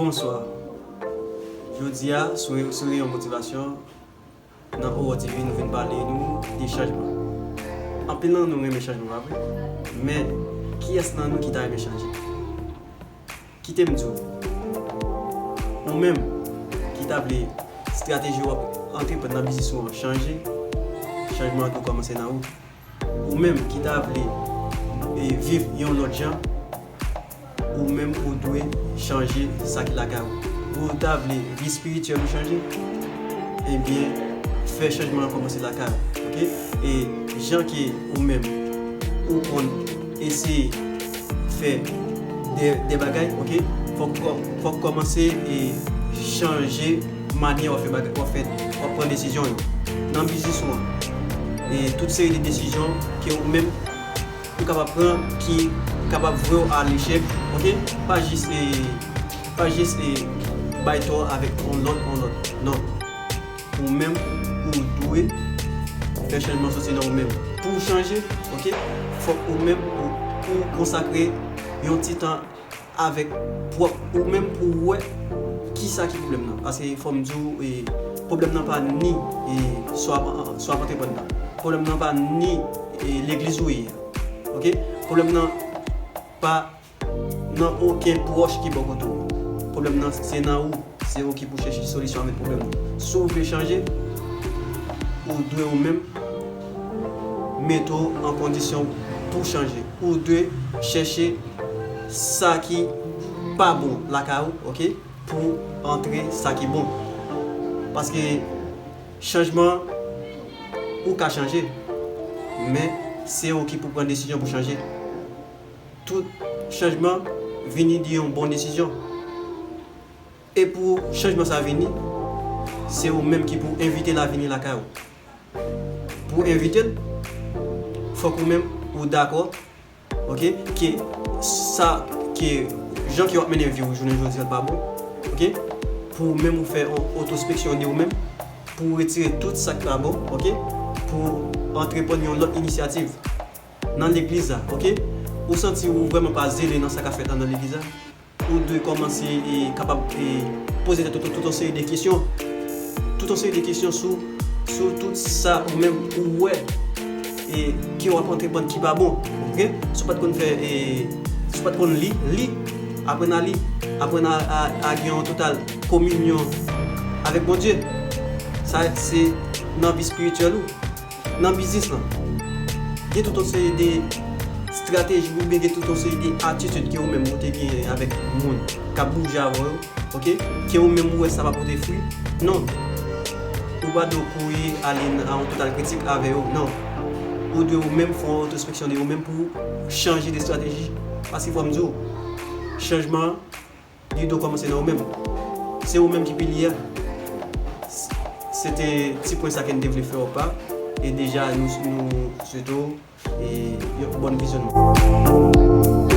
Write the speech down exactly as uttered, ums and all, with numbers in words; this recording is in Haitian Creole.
Bonswa. Jodi a, sou, sou Reyon Motivasyon, nan Oro T V, nou vin pale nou de chanjman. Anpil nan nou renmen chanjman, pa vre? Men, kiyès nan nou ki ta renmen chanje? Kite m di w, ou menm ki ta vle estrateji w ap antreprann nan biznis ou an chanje, chanjman an dwe kòmanse nan ou. Ou menm ki ta vle e, viv yon lòt jan, ou menm ou dwe chanje sa ki lakay ou. Ou ta vle vi espirityèl ou chanje, ebyen, fè chanjman an kòmanse lakay ou. Oke? E jan ke ou menm ou konn eseye fè de, de bagay, oke? Fòk, fòk kòmanse e chanje manyè w ap fè bagay, w ap fè, w ap pran desizyon yo. Nan biznis ou an, e tout seri de desizyon ke ou menm ou kapab pran ki kapab voye w a lechèk, oke? Pa jis e, pa jis e bay tò avèk yon lòt, yon lòt. Non. Ou menm, ou dwe fè chanjman soti nan ou menm. Pou w chanje, oke? Fòk ou menm, ou, ou konsakre yon ti tan avèk pwòp ou menm pou w wè kisa ki pwoblèm nan. Paske fò m di w, e, pwoblèm nan pa ni, e, sa w ap, sa w ap antreprann nan. Pwoblèm nan pa ni, e, legliz ou ye a. Oke? Pwoblèm nan pa nan okenn pwòch ki bò kote w. Pwoblèm nan se nan ou. Se ou ki pou chèche solisyon avèk pwoblèm nan. Si w vle chanje, ou dwe ou menm mete w an kondisyon pou chanje. Ou dwe chèche sa ki pa bon lakay ou, oke, pou antre sa ki bon. Paske chanjman, ou ka chanje, men se ou ki pou pran desizyon pou chanje. Tout chanjman vini de yon bon desizyon. E pou chanjman sa vini, se ou menm ki pou envite l a vini lakay ou. Pou envite l, fòk ou menm ou dakò, oke, ke sa, ke jan ke w ap mennen vi w jounen jodi a pa bon, oke? Pou ou menm ou fè yon otwospeksyon de ou menm, pou w retire tout sa k pa bon, oke? Pou w antreprann yon lòt inisyativ nan legliz la, oke? Ou santi ou vrèman pa zele nan sa k ap fèt anndan legliz la, ou dwe kòmanse e kapab e poze tèt ou tout, tout yon seri de kesyon. Tout yon seri de kesyon sou, sou tout sa ou menm ou wè e ke w ap antreprann ki pa bon. Oke? Si w pa t konn fè e, si w pa t konn li, li. Aprann a li. Aprann a, a, a gen yon total kominyon avèk Bondye. Sa se nan vi espirityèl ou. Nan biznis lan, gen tout yon seri de estrateji oubyen gen tout yon seri de atitid ke ou menm ou te genyen avèk moun k ap bouje avè w, oke? Ke ou menm ou wè sa pa pote fwi. Non. Ou pa dwe kouri ale nan yon total kritik avè yo, non. Ou dwe ou menm fè yon otwospeksyon de ou menm pou w chanje de estrateji. Paske fò m di w, chanjman an, li dwe kòmanse nan ou menm. Se ou menm ki pilye a. S-, se te ti pwen sa ke n te vle fè w pa. E deja, nou, nou swete w e yon bòn vizyonman.